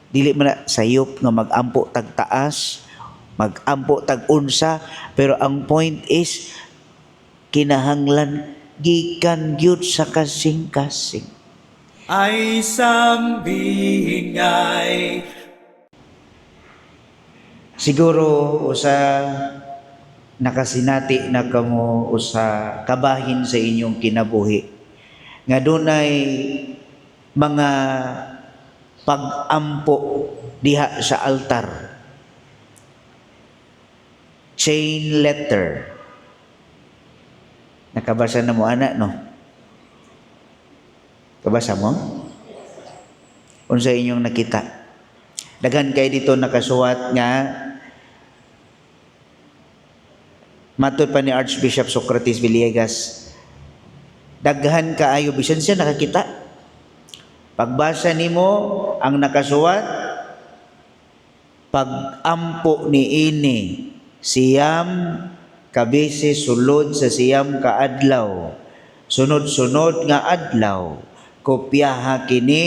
Dili man na sayop nga mag-ampo tag taas, mag-ampo tag unsa, pero ang point is kinahanglan gikan gyud sa kasing-kasing. Ay sambingay. Siguro usa nakasinati na kamo usa kabahin sa inyong kinabuhi nga dunay mga pag-ampo diha sa altar. Chain letter. Nakabasa na mo ana, no? Kabasa mo? Unsa inyong nakita? Daghan kay dito nakasuwat nga matod pa ni Archbishop Socrates Villegas, daghan kaayo bisan siya nakakita. Pagbasa nimo ang nakasuwat, pag-ampo ni ini 9 ka beses sulod sa 9 ka adlaw, sunod-sunod nga adlaw, kopyaha kini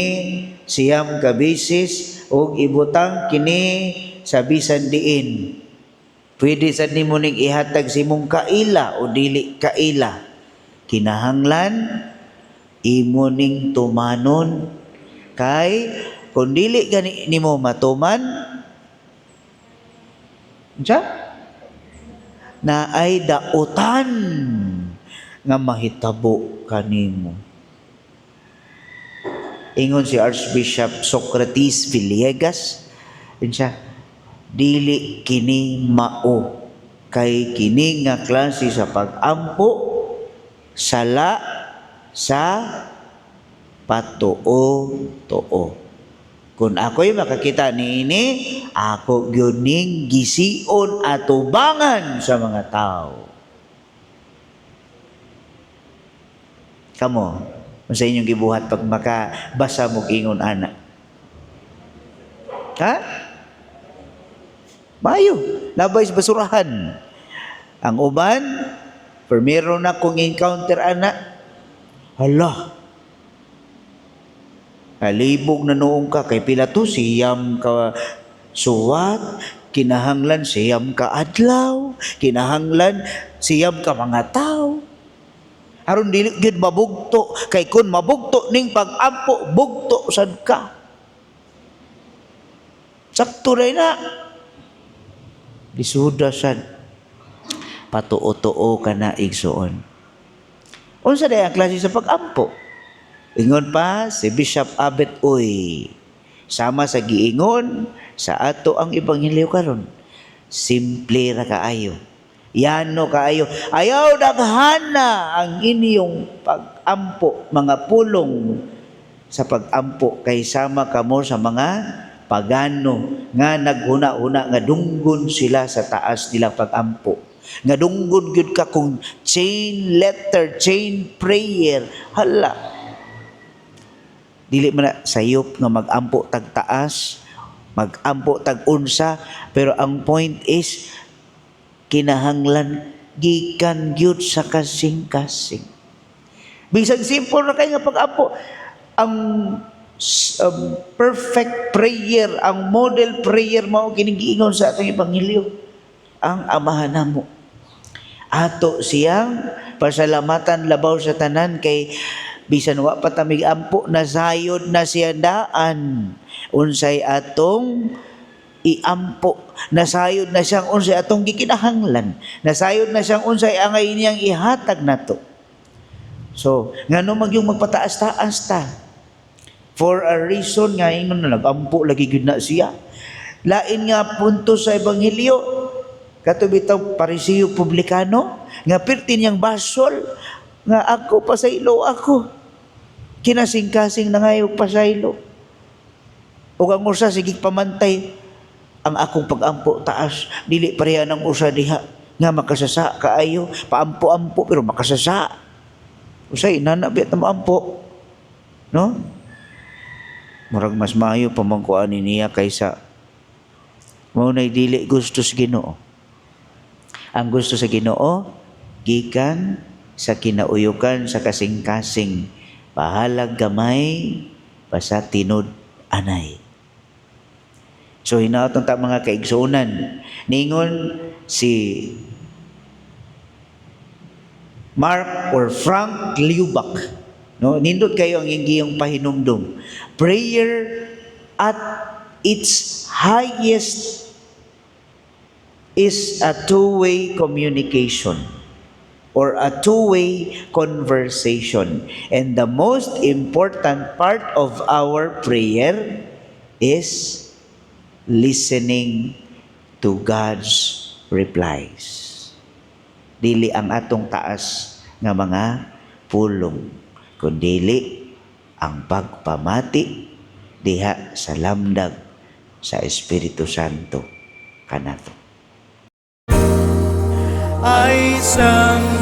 9 ka beses ug ibutang kini sa bisan diin. Pwede sad nimo ning ihatag sa imong kaila o dili kaila. Kinahanglan imo ning tumanon, kay kung dili gani nimo matuman, unsa na ay dautan nga mahitabo kanimo. Ingon si Archbishop Socrates Villegas, unsa, dili kini mao, kay kini nga klase sa pag-ampo sala sa patuo-tuo. Kung ako'y makakita niini, ako gyud ning gision atubangan sa mga tao. Kamo, unsa inyong gibuhat pag makabasa mo ingon ana? Ha? Mayo, labay sa basurahan. Ang uban, primero na kong encounter ana, hala, kalibog na noong ka kay pila to, 9 ka suwat, kinahanglan 9 ka adlaw, kinahanglan 9 ka mga tao. Aron dili gyud mabugto, kay kun mabugto ning pag-ampo, bugto sad ka. Sakto ray na. Lisuda sad. Patuo-tuo ka na, igsuon. Unsa day ang klase sa pag-ampo? Ingon pa si Bishop Abet Uy, sama sa giingon sa ato ang ebanghelyo karon. Simple ra kaayo. Yano kaayo. Ayaw daghana ang inyong pag-ampo, mga pulong sa pag-ampo, kay sama kamo sa mga pagano nga naghuna-huna nga dunggon sila sa taas nila pag-ampo. Nga dunggon gyud ka kung chain letter, chain prayer. Hala. Dili man na sayop nga mag-ampo tag taas, mag-ampo tag unsa, pero ang point is kinahanglan gikan gyud sa kasing-kasing. Bisan simple na kay nga pag-ampo, ang perfect prayer, ang model prayer mao kining giingon sa atong ebanghelyo, ang Amahan namo. Ato siyang pasalamatan labaw sa tanan kay bisan wa pa ta ampo, nasayod na siya daan unsay atong iampo, nasayod na siyang unsay atong gikinahanglan, nasayod na siyang unsay angay niyang ihatag nato. So ngano magyung magpataas-taas ta for a reason nga ingon na nagampo lagi gyud na siya? Lain nga punto sa ebanghelyo, kato bitaw Parisiyo, publikano nga pirti niyang basol nga ako pasaylo, ako kinasing-kasing na ngayo pasaylo, ug ang usa sige pamantay ang akong pag-ampo taas, dili pareha ng usa diha nga makasasa kaayo, paampo-ampo pero makasasa. Usay inana biya ta moampo, no? Murag mas maayo pa man kuani niya kaysa mao nay dili gusto sa Ginoo. Ang gusto sa Ginoo gikan sa kinauyukan sa kasing-kasing, bahalag gamay basta tinud anay. So hinaot ta, mga kaigsuonan, ningon si Mark or Frank Laubach, no, nindot kayo ang iyong pahinumdum. Prayer at its highest is a two-way communication or a two-way conversation. And the most important part of our prayer is listening to God's replies. Dili ang atong taas nga mga pulong, kundili ang pagpamati diha sa lamdag sa Espiritu Santo kanato. Ay sang